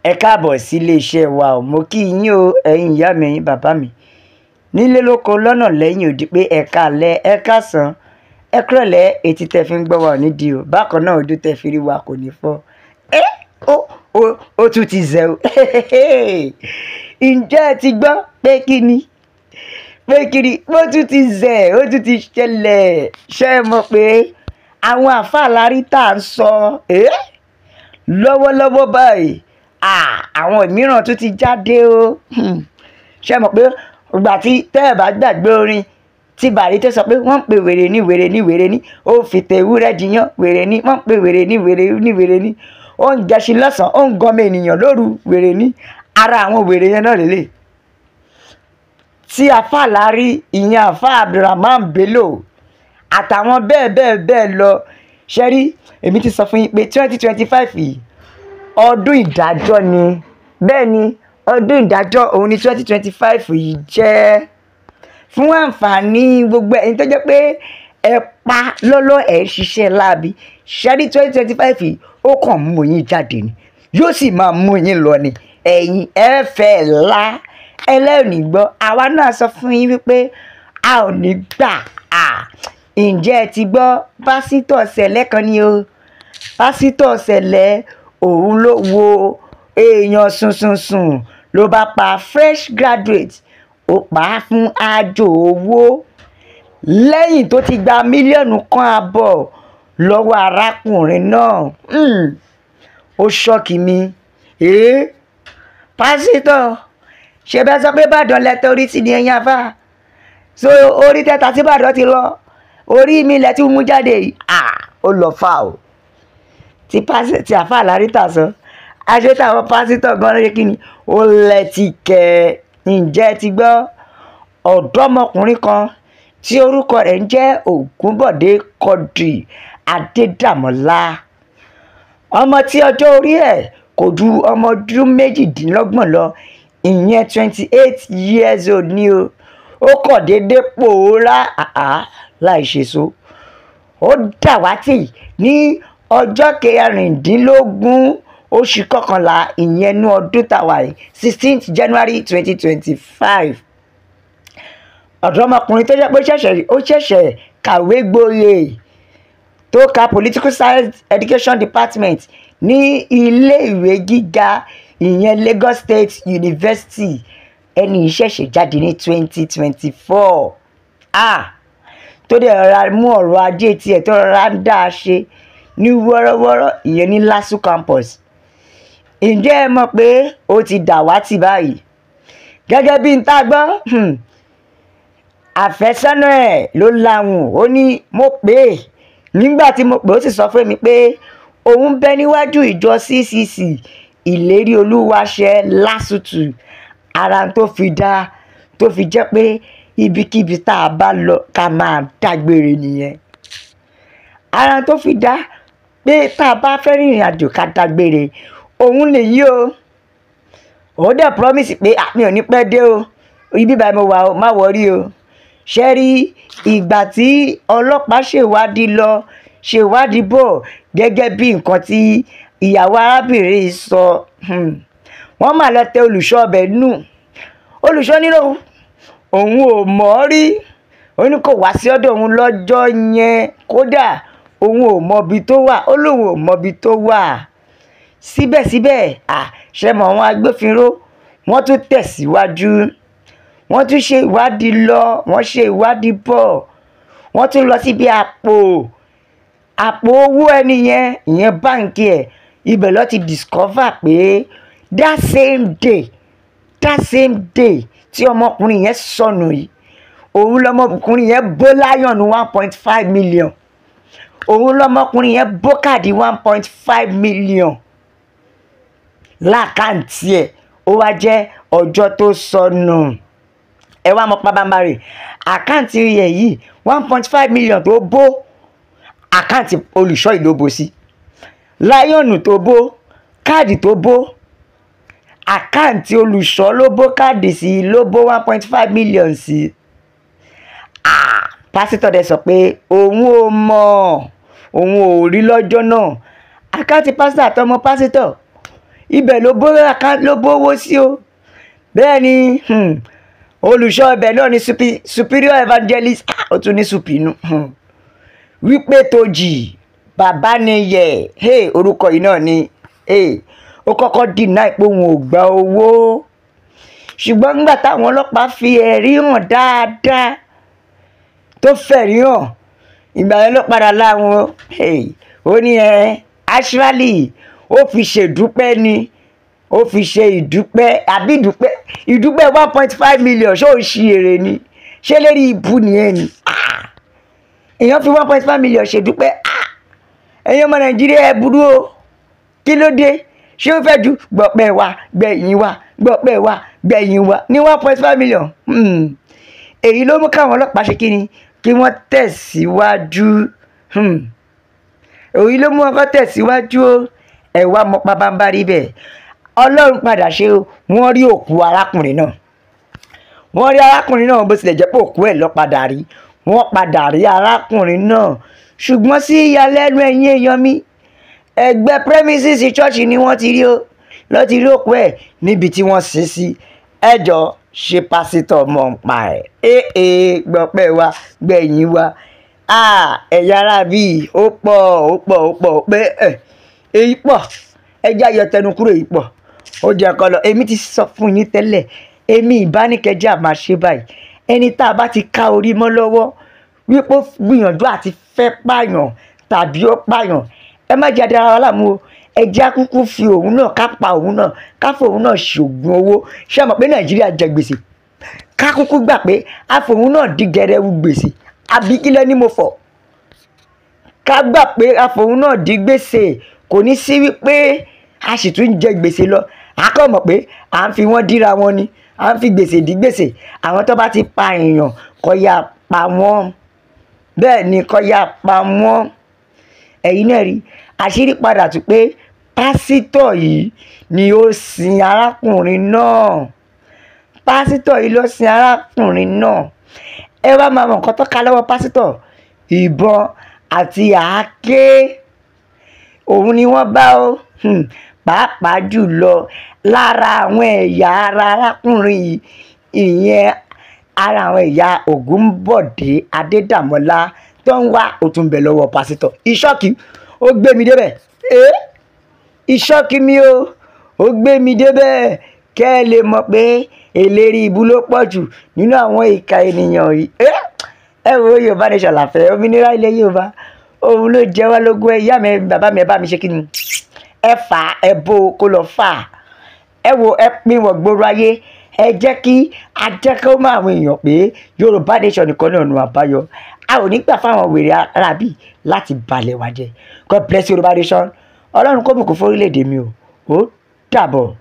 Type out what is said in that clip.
Ẹ káàbọ̀ sí iléeṣẹ́ wa o. Mo kí yín o, ẹ̀yin ìyá mi, ẹ̀yin bàbá mi, nílé lóko lọ́nà lẹ́yìn odi, pé ẹ káalẹ́, ẹ káàsán, ẹ kúrọ̀lẹ́. Etí tẹ fi ń gbọ́ wa ò ní di o. Bákan náà, ojú tẹ fi rí wa kò ní fọ́. Ẹ ó ó ó tún ti zẹ̀ o. Ǹjẹ́ ẹ ti gbọ́ pé kí ni, pé kí ni ó tún ti zẹ̀, ó tún ti ṣẹlẹ̀? Ṣé ẹ mọ̀ pé àwọn àáfàá lárí tá à ń sọ lọ́wọ́lọ́wọ́ báyìí, àwọn mìíràn tún ti jáde o? Ṣé mọ̀ pé ìgbà tí tẹ́ ẹ̀ bá gbàgbé orin tí Bàrí tó sọ pé wọ́n ń pe wèrè ní wèrè ní wèrè ní, ó fi tẹ ewúrẹ́ jiyàn, wèrè ní, wọ́n ń pe wèrè ní wèrè ní wèrè ní, ó ń gẹṣin lọ́sàn-án, ó ń gọmọ ènìyàn lóru, wèrè ní. Ara àwọn wèrè yẹn náà lélẹ̀ tí àáfàá lárí, ìyẹn àáfàá Abdulrahman Bello àtàwọn bẹ́ẹ̀ bẹ́ẹ̀ bẹ́ẹ̀ lọ. Ṣe rí, èmi ti sọ fún yín pé 2025 yìí, ọdún ìdájọ́ ni. Bẹ́ẹ̀ ni, ọdún ìdájọ́ òun ni 2025 yìí jẹ́ fún àǹfààní gbogbo ẹ̀yin tó jẹ́ pé ẹ pa lọ́lọ́, ẹ̀ ń ṣiṣẹ́ láabi. Ṣe rí, 2025 yìí, ó kàn mú yín jáde ni, yóò sì máa mú yín lọ ni. Ẹ̀yin ẹ fẹ́ la ẹlẹ́rìí gbọ́. Àwa náà sọ fún yín wípé a ò ní gbà á. Ǹjẹ́ ẹ ti gbọ́? Pásítọ̀ Sẹ̀lẹ̀ kan ni o. Pásítọ̀ Sẹ̀lẹ̀ òun ló wo èèyàn sùnsùnsùn, ló bá pa fresh graduate, ó pa á fún àjò owó lẹ́yìn tó ti gba 1.5 mílíọ̀nù lọ́wọ́ arákùnrin náà. Ó shock mi. Pásítọ̀, ṣe bẹ́ẹ̀ sọ pé Ìbàdàn lẹ́tọ̀ orí sí ni ẹ̀yin afá so orí tẹ́ta tí Ìbàdàn ti lọ, orí mi lẹ tí mú jáde yìí. Ó lọ fà o. Tí pásítọ̀ tí àfáà lárí tà sọ aṣọ táwọn pásítọ̀ gan lóye, kí ni ó lẹ ti kẹ? Ǹjẹ́ ti gbọ́ ọ̀dọ́mọkùnrin kan tí orúkọ rẹ̀ ń jẹ́ Ògúnbọ̀dé Quadri Adédàmọ́lá, ọmọ tí ọjọ́ orí ẹ̀ kò ju ọmọ ọdún 28 lọ, ìyẹn 28 years old ni o. Ó kọ̀ déédéé pòórá láì ṣe so, ó dàwátì ní ọjọ́ 16 oṣù kọkànlá, ìyẹn ní ọdún tàwa yìí, 16th January 2025. Ọ̀dọ́mọkùnrin tó jẹ́ pé ó ṣẹ̀ṣẹ̀ kàwé gboyè tó ka political science education department ní iléèwé gíga, ìyẹn Lagos State University. Ẹni yìí ṣẹ̀ṣẹ̀ jáde ní 2024, tó dẹ̀ rọra mú ọ̀rọ̀ ajé tiẹ̀, tó rọra ń dá a ṣe ní wọ́rọ́wọ́rọ́, ìyẹn ní LASU campus. Ǹjẹ́ ẹ mọ̀ pé ó ti dàwátì báyìí? Gẹ́gẹ́ bí n tá gbọ́, àfẹ́sọ́nà ẹ̀ ló lahùn. Ó ní, "Mo pè é. Nígbà tí mo pè é, ó sì sọ fún mi pé òun bẹ níwájú ìjọ CCC Ìlérí Olúwaṣẹ LASUTÙ." Ara tó fi dá tó fi jẹ́ pé ibikíbi tá a bá lọ, ká máa dágbére nìyẹn. Ara tó fi dá pé tá a bá fẹ́ rìnrìn àjò, ká dágbére òun lèyí o. Òun dẹ̀ promise pé mi ò ní pẹ́ dé o, ibi báyìí mo wà o, má worry o. Ṣe rí, ìgbà tí ọlọ́pàá ṣèwádìí lọ, ṣèwádìí bọ̀, gẹ́gẹ́ bí nǹkan tí ìyàwó arábìnrin sọ, wọ́n mà lọ tẹ olùṣọ́ ọbẹ̀ nù. Olùṣọ́ nínú òun ò mọ̀ ọ́ rí. Ó ní kò wá sí ọ̀dọ̀ òun lọ́jọ́ yẹn, kódà òun ò mọbi tó wà. Ó lóun ò mọbi tó wà. Síbẹ̀síbẹ̀, ṣe mọ̀, àwọn agbófinró wọ́n tún tẹ̀síwájú, wọ́n tún ṣe ìwádìí lọ, wọ́n ṣe ìwádìí bọ̀, wọ́n tún lọ síbi àpò owó ẹni yẹn, ìyẹn báǹkì ẹ̀. Ibẹ̀ ló ti discover pé that same day tí ọmọkùnrin yẹn sọnù yìí, òun lọmọkùnrin yẹn bó lion 1.5 million, òun lọmọkùnrin yẹn bó káàdì 1.5 million l'account ẹ̀. Ó wá jẹ́ ọjọ́ tó sọnù. Ẹ wá mọ pabambarì account yẹn yìí, 1.5 million tó bó, account olùṣọ́ ìlú bó sí. Lion tó bó, káàdì tó bó, account olùṣọ́ ló bó káàdì sí, ló bó 1.5 million sí. Pásítọ̀ dẹ̀ sọ pé òun ò mọ̀, òun ò rí lọ́jọ́ náà. Account pásítọ̀ àtọmọ pásítọ̀. Ibẹ̀ ló bówó sí o. Bẹ́ẹ̀ ni olùṣọ́ ibẹ̀ náà ni superior evangelist, ó tún ní supinu wípé Tójì bàbá ni yẹ orúkọ yìí náà ni ó kọ́kọ́ deny pé òun ò gba owó, ṣùgbọ́n nígbà táwọn ọlọ́pàá fi ẹ̀rí hàn dáadáa tó fẹ̀rí hàn, ìgbà yẹn ló padà láwọn. Ó ní actually ó fi ṣèdúpẹ́ ni, ó fi ṣe ìdúpẹ́ àbí ìdúpẹ́ 1.5 million. Ṣó ń ṣi èrè ni? Ṣé lérí ibú nìyẹn ni? Èèyàn fi 1.5 million ṣèdúpẹ́. Ẹ̀yin ọmọ Nàìjíríà, ẹ burú o. Kí ló dé? Ṣé ó fẹ́ ju gbọ̀pẹ̀ wa gbẹ̀yìn wa, gbọ̀pẹ̀ wa gbẹ̀yìn wa ní 1.5 million? Èyí ló mú káwọn ọlọ́pàá ṣe kí ni, kí wọ́n tẹ̀síwájú. Èyí ló mú wọn tẹ̀síwájú o. Ẹ wá mọ pabambarí bẹ́ẹ̀, Ọlọ́run padà ṣe o, wọ́n rí òkú arákùnrin náà. Wọ́n rí arákùnrin náà, bó tilẹ̀ jẹ́ pé òkú ẹ̀ lọ padà rí. Wọ́n padà rí arákùnrin náà, ṣùgbọ́n sí ìyàlẹ́nu ẹ̀yin èèyàn mi, ẹgbẹ́ premises church ni wọ́n ti rí o, lọ́ ti rí òkú ẹ̀ níbi tí wọ́n sin sí. Ẹjọ́, ṣe pásítọ̀ mọ̀ ń pa ẹ̀? Ee, gbọ́pẹ́ wa gbẹ̀yìn wa. Ẹ̀yà ara bíi ó pọ̀, ó pọ̀, ó pọ̀ pé èyí pọ̀. Ẹjẹ́ ayọ̀ tẹnu kúrò, èyí pọ̀, ó jẹ́ ọkọ lọ. Èmi ti sọ fún yín tẹ́lẹ̀, èmi ìbánikẹ́jẹ́ àmà ṣe báyìí. Ẹni tá a bá ti ká orí mọ́ lọ́wọ́ wípé ó gbìyànjú àti fẹ́ pààyàn tàbí ó pààyàn, ẹ má jẹ́ adara wa láàmú o. Ẹ jẹ́ á fi òun náà, ká pa òun náà, ká fi òun náà ṣògùn owó. Ṣé ẹ mọ̀ pé Nàìjíríà jẹ gbèsè? Ká kúkú gbà pé a fi òun náà di gẹrẹwu gbèsè, àbí kílẹ̀ ní mo fọ̀? Ká gbà pé a fi òun náà di gbèsè, kò ní sí wípé a sì tún jẹ gbèsè lọ. A kàn mọ̀ pé à ń fi wọ́n díra wọn ni, à ń fi gbèsè dí gbèsè. Àwọn tó bá ti pa èèyàn, kó yá pa wọ́n. Bẹ́ẹ̀ ni, kó yá pa wọ́n. Ẹ̀yin náà rí àṣírí padà tún pé pásítọ̀ yìí ni ó sin arákùnrin náà. Pásítọ̀ yìí ló sin arákùnrin náà. Ẹ wá máa mọ nǹkan tó ká lọ́wọ́ pásítọ̀: ìbọn àti àáké òun ni wọ́n bá o. Pàápàá jùlọ lára àwọn ẹ̀yà ara arákùnrin yìí, ìyẹn ara àwọn ẹ̀yà Ògúnbọ̀dé Adédàmọ́lá tó ń wá, ó tún bẹ̀ lọ́wọ́ pásítọ̀. Ìṣọ́kì ó gbé mi débẹ̀. Ẹ́ ìṣọ́kì mi o, ó gbé mi débẹ̀. Kẹ́ ẹ lè mọ̀ pé ìlérí ibú ló pọ̀ jù nínú àwọn ìka ènìyàn yìí. Ẹ wo, Yorùbá Nation làfẹ́, òmìnira ilẹ̀ Yorùbá òun ló jẹ́ wá lógún. Ẹ ìyá mi, bàbá mi, ẹ bá mi ṣe kí ni, ẹ fà á, ẹ bó kó lọ fà á. Ẹ wo, ẹ pín wọ̀ gbòòrò ayé. Ẹ jẹ́ kí a jẹ́ kó mọ àwọn èèyàn pé Yorùbá Nation nìkan ní ọ̀nà àbáyọ. A ò ní gbà fáwọn wèrè arábì láti balẹ̀ wa jẹ́. God bless Yorùbá Nation. Ọlọ́run kó bùkún fún orílẹ̀-èdè mi o. Ó dàbọ̀.